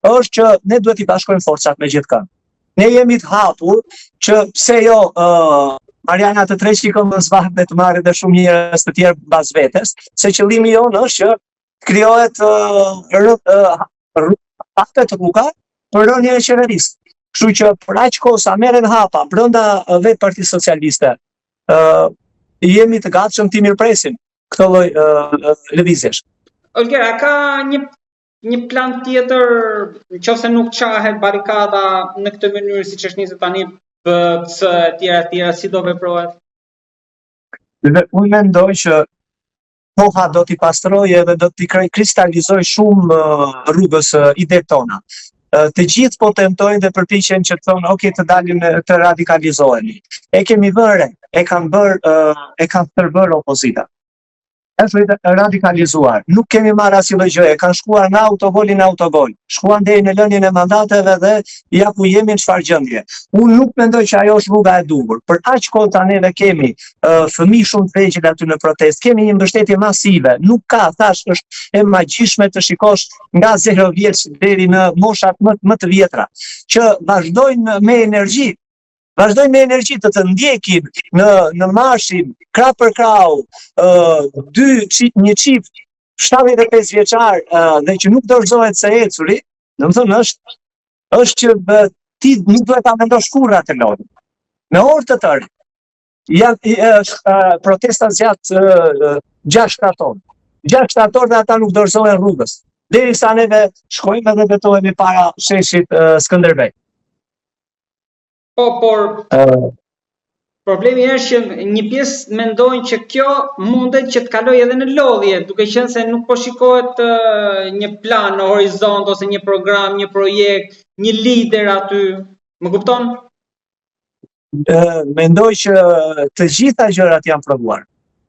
është që ne duhet t'i bashkojmë forcat me gjithkënd. Ne jemi të hapur që pse jo uh, Mariana të tërheqë këmbën zvarrë dhe të marrë edhe shumë njerëz të tjerë mbas vetes, se qëllimi jonë është që të krijohet uh, uh, hapet rruga për rënien e qeverisë. Kështu që për aq kohë sa merren hapa brenda vetë Partisë Socialiste, ë uh, jemi të gatshëm t'i mirëpresim këto lloj uh, lëvizjesh. Olger, a ka një një plan tjetër, në qoftë se nuk çahet barrikada në këtë mënyrë siç është nisur tani B, C, e tjera, e tjera, si do veprohet? Dhe unë mendoj që koha do t'i pastrojë edhe do t'i kristalizojë shumë rrugës idetë tona. Të gjithë po tentojnë dhe përpiqen që të thonë, ok, të dalim të radikalizohemi. E kemi vënë re, e kanë bërë, e kanë stërbërë opozita. Është radikalizuar. Nuk kemi marrë asnjë lloj gjëje, kanë shkuar nga autogoli në autogol. Shkuan deri në lënien e mandateve dhe ja ku jemi në çfarë gjendje. Unë nuk mendoj që ajo është rruga e duhur. Për aq kohë sa neve kemi uh, fëmijë shumë të vegjël aty në protestë, kemi një mbështetje masive. Nuk ka, thashë, është e magjishme të shikosh nga 0 vjeç deri në moshat më më të vjetra, që vazhdojnë me energji vazhdojnë me energji të të ndjekin në në marshim krah për krahu, ë uh, dy çift, një çift 75 vjeçar uh, dhe që nuk dorëzohet së ecuri, domethënë është është që bë, ti nuk duhet ta mendosh kurrë atë lojë. Me orë të tërë. Ja është uh, protesta zgjat uh, 6-7 orë. 6-7 orë dhe ata nuk dorëzohen rrugës. Derisa neve shkojmë edhe betohemi para sheshit uh, Skënderbej. Po, por uh, problemi është që një pjesë mendojnë që kjo mundet që të kalojë edhe në lodhje, duke qenë se nuk po shikohet uh, një plan në horizont ose një program, një projekt, një lider aty. Më kupton? Uh, mendoj që të gjitha gjërat janë provuar.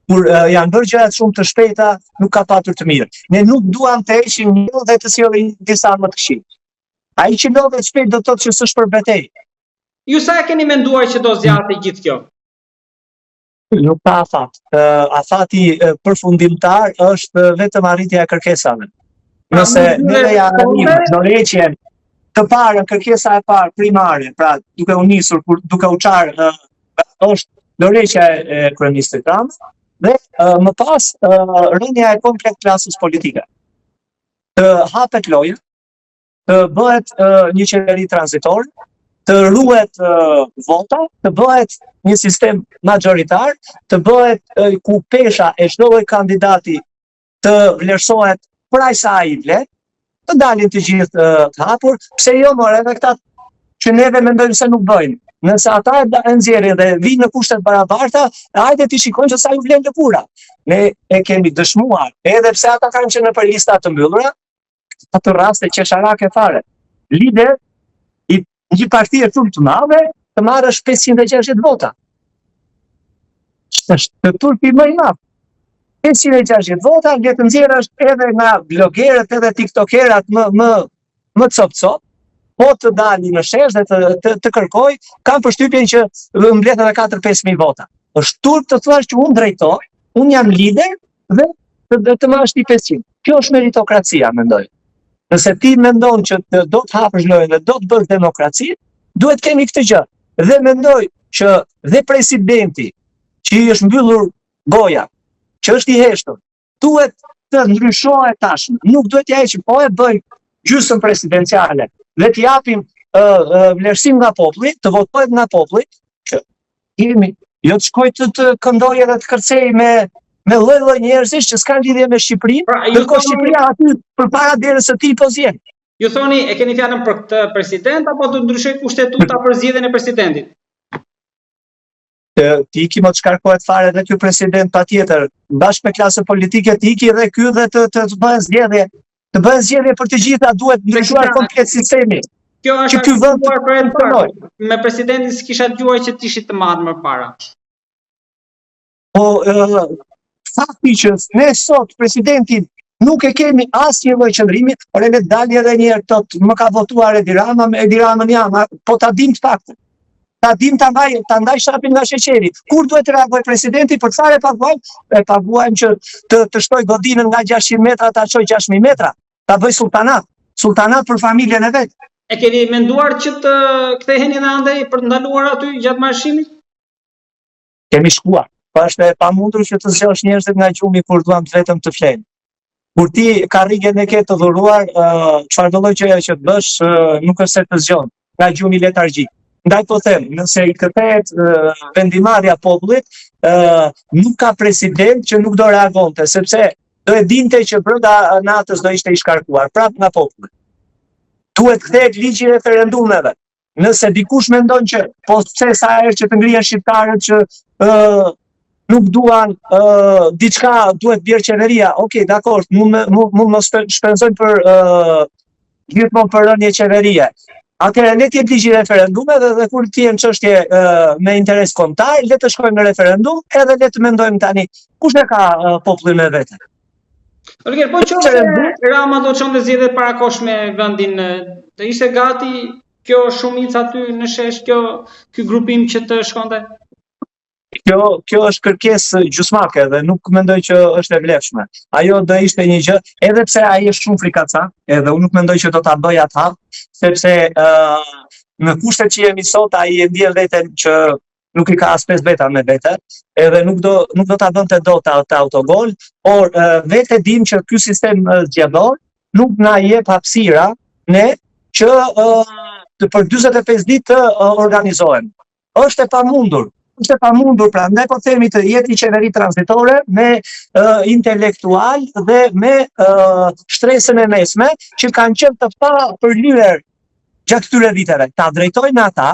Kur uh, janë bërë gjërat shumë të shpejta, nuk ka patur të mirë. Ne nuk duam të heqim një dhe të sjellim disa më të këqij. Ai që lodhet shpejt do të thotë që s'është për betejë. Ju sa e keni menduar që do zgjatë gjithë kjo? Nuk ka afat. Uh, afati përfundimtar është vetëm arritja e kërkesave. Pra, Nëse ne ia arrijmë dorëheqjen të parën kërkesa e parë primare, pra duke u nisur kur duke u çarë uh, është dorëheqja e kryeministrit Rama dhe uh, më pas uh, rënia e komplet klasës politike. Të hapet loja, të bëhet uh, një qeveri tranzitore, të ruhet uh, vota, të bëhet një sistem majoritar, të bëhet uh, ku pesha e çdo lloj kandidati të vlerësohet për aq sa ai vlen, të dalin të gjithë uh, të hapur, pse jo more edhe këta që neve mendojmë se nuk bëjnë. Nëse ata e nxjerrin dhe vijnë në kushte të barabarta, hajde t'i shikojmë se sa ju vlen lëkura. Ne e kemi dëshmuar, edhe pse ata kanë qenë nëpër lista të mbyllura, ato raste qesharake fare. Lider i një partie shumë të madhe, të marrësh 560 vota. Është turpi më i madh. 560 vota, le të nxjerrësh edhe nga blogerët edhe tiktokerat më më më cop cop, po të dali në shesh dhe të të, të kërkoj, kam përshtypjen që mbledh edhe 4-5 mijë vota. Është turp të thuash që unë drejtoj, unë jam lider dhe të, të, të marrësh ti 500. Kjo është meritokracia, mendoj. Nëse ti mendon që të, do të hapësh lojën dhe do të bësh demokraci, duhet kemi këtë gjë. Dhe mendoj që dhe presidenti që i është mbyllur goja, që është i heshtur, duhet të ndryshohet tashmë. Nuk duhet t'ia heqim, po e bëjmë gjysmë presidenciale dhe t'i japim uh, uh, vlerësim nga populli, të votohet nga populli, që Jemi, jo të shkoj të, të këndoj edhe të kërcej me me lloj-lloj njerëzish që s'kanë lidhje me Shqipërinë, pra, ndërkohë Shqipëria aty përpara derës së tij po zien. Ju thoni, e keni fjalën për këtë president apo të ndryshojë kushtetuta për zgjedhjen e presidentit? Të, të iki mo të shkarkohet fare dhe ky president patjetër, bashkë me klasën politike të iki dhe ky dhe të, të, të bëhen zgjedhje Të bëhen zgjedhje për të gjitha, duhet ndryshuar komplet sistemi. Kjo është që ky vend të funksionojë. Me presidentin s'kisha dëgjuar që të ishit të marrë më para. Po ë fakti që ne sot presidentin nuk e kemi asnjë lloj qëndrimi, por edhe dalë edhe një herë thotë më ka votuar Edi Rama, me Edi Ramën jam, po ta dim të paktën. Ta dim ta ndaj, ta ndaj shapin nga sheqeri. Kur duhet të reagojë presidenti për çfarë e paguajmë? E paguajmë që të të shtojë godinën nga 600 metra ta çojë 6000 metra, ta bëjë sulltanat. Sulltanat për familjen e vet. E keni menduar që të ktheheni dhe andej për të ndaluar aty gjatë marshimit? Kemi shkuar. Po është e pamundur që të zgjosh njerëzit nga gjumi kur duan vetëm të flenë. Kur ti karrigen e ke të dhuruar, çfarëdo lloj gjëje që të bësh, nuk është se të zgjon nga gjumi letargjik. Ndaj po them, nëse i kthehet vendimmarrja popullit, nuk ka president që nuk do reagonte, sepse do e dinte që brenda natës do ishte i shkarkuar, prapë nga populli. Duhet kthehet ligji i referendumeve. Nëse dikush mendon që po pse sa herë që të ngrihen shqiptarët që ë uh, nuk duan uh, diçka duhet bjerë qeveria. Okej, okay, dakord, mund mund mund mos shpenzojmë për uh, gjithmonë për rënie qeverie. Atëherë le të jetë ligji i referendumeve dhe kur të jenë çështje uh, me interes kombëtar, le të shkojmë në referendum edhe le të mendojmë tani kush e ka uh, popullin me vete. Olger, po qoftë se Rama do çonte zgjedhje të parakohshme vendin, të ishte gati kjo shumicë aty në shesh, kjo ky grupim që të shkonte? Kjo kjo është kërkesë gjysmake dhe nuk mendoj që është e vlefshme. Ajo do ishte një gjë, edhe pse ai është shumë frikacak, edhe unë nuk mendoj që do ta bëjë atë hap, sepse ë uh, në kushtet që jemi sot ai e ndjen veten që nuk i ka as pesë veta me vete, edhe nuk do nuk do ta bënte dot atë autogol, por vetë e dim që ky sistem zgjedhor nuk na jep hapësira ne që të për 45 ditë të organizohen. Është e pamundur. Është e pamundur, prandaj po themi të jetë një qeveri tranzitore me uh, intelektual dhe me uh, shtresën e mesme që kanë qenë të papërlyer gjatë këtyre viteve, ta drejtojnë ata,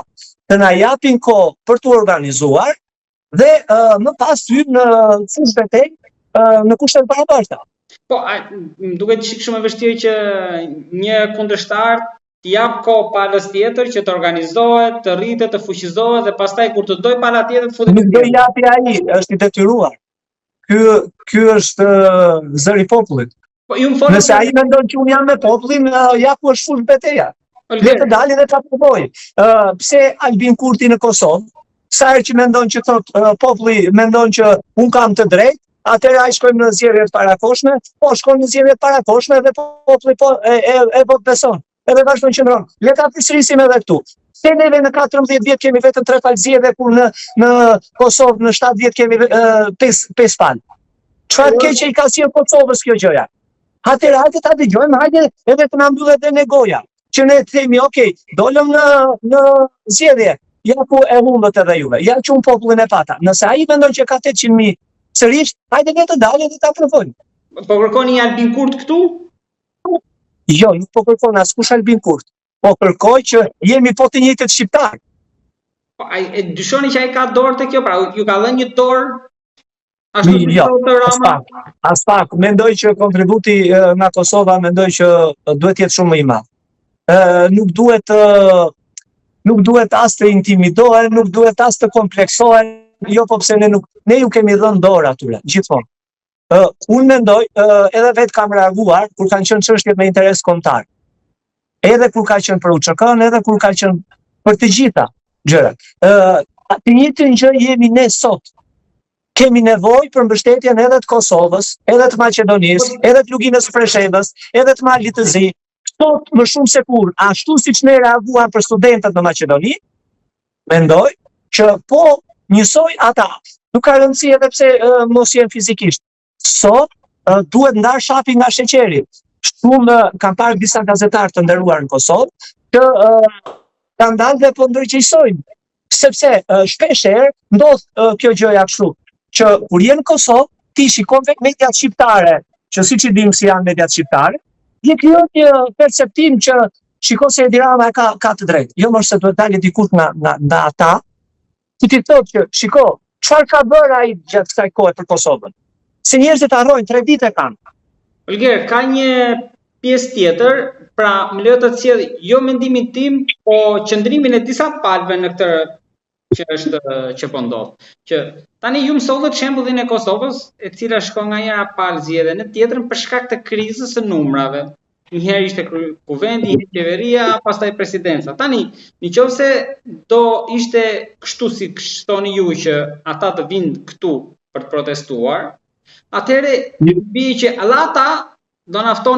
të na japin kohë për t'u organizuar dhe uh, më pas të hyjmë në fushëbetejë uh, në kushte të barabarta. Po, a, më duket çik shumë e vështirë që një kundërshtar t'i jap kohë palës tjetër që të organizohet, të rritet, të fuqizohet dhe pastaj kur të dojë pala tjetër të futet. Nuk do i japi ai, është i detyruar. Ky ky është zëri i popullit. Po ju më folët. Nëse ai mendon që unë jam me popullin, ja ku është fushëbeteja. Le të dalë dhe ta provojë. Ë pse Albin Kurti në Kosovë, sa herë që mendon që thot uh, populli mendon që un kam të drejtë, atëherë ai shkojmë në zgjedhje të parakohshme, po shkon në zgjedhje të parakohshme dhe populli po e e, e votëbeson. Edhe vazhdon qëndron. Le ta përsërisim edhe këtu. Pse neve në 14 vjet kemi vetëm 3 palë zgjedhje kur në në Kosovë në 7 vjet kemi 5 5 palë. Çfarë keqe i ka sjellë Kosovës kjo gjëja? Atëherë hajde ta dëgjojmë, hajde edhe të na mbyllet edhe ne goja, që ne të themi, ok, dolëm në në zgjedhje, ja ku e humbët edhe juve, ja që unë popullin e pata. Nëse ai mendon që ka 800.000 sërish, hajde ne të dalim dhe ta provojmë. Po kërkoni një Albin Kurt këtu? Jo, nuk po kërkon askush Albin Kurt. Po kërkoj që jemi po të njëjtët shqiptarë. Po ai e dyshoni që ai ka dorë te kjo, pra ju ka dhënë një dorë ashtu si jo, thotë Rama. Aspak, aspak, mendoj që kontributi nga Kosova mendoj që duhet të jetë shumë më i madh. Ë nuk duhet të nuk duhet as të intimidohen, nuk duhet as të kompleksohen, jo po pse ne nuk ne ju kemi dhënë dorë atyre gjithmonë. Uh, unë mendoj, uh, edhe vetë kam reaguar kur kanë qenë çështjet me interes kombëtar. Edhe kur ka qenë për UÇK-n, edhe kur ka qenë për të gjitha gjërat. Ë, uh, të njëjtën gjë jemi ne sot. Kemi nevojë për mbështetjen edhe të Kosovës, edhe të Maqedonisë, edhe të Luginës së Preshevës, edhe të Malit të Zi. Sot më shumë se kurrë, ashtu siç ne reaguam për studentët në Maqedoni, Mendoj që po njësoj ata, nuk ka rëndësi edhe pse uh, mos jenë fizikisht. Sot uh, duhet ndarë shapi nga sheqeri. Shumë uh, kam parë disa gazetarë të nderuar në Kosovë që uh, kanë dalë dhe po ndërgjegjësojnë, sepse uh, shpesh herë ndodh uh, kjo gjëja kështu, që kur je në Kosovë, ti shikon vetë mediat shqiptare, që siç i dimë si janë mediat shqiptare, dhe krijon një perceptim që Shiko se Edi Rama e ka ka të drejtë. Jo më se duhet dalë dikush nga nga nga ata, që t'i thotë që shiko, çfarë ka bërë ai gjatë kësaj kohe për Kosovën? Se njerëzit harrojnë, tre ditë e kanë. Olger, ka një pjesë tjetër, pra më lejo të sjell jo mendimin tim, po qëndrimin e disa palëve në këtë që është që po ndodh. Që tani ju më sollët shembullin e Kosovës, e cila shkon nga njëra palë zgjedhje në tjetrën për shkak të krizës së numrave. Një herë ishte kuvendi, një qeveria, pastaj presidenca. Tani, në qoftë se do ishte kështu si thoni ju që ata të vinë këtu për të protestuar, atëherë bie që edhe ata do na ftonin.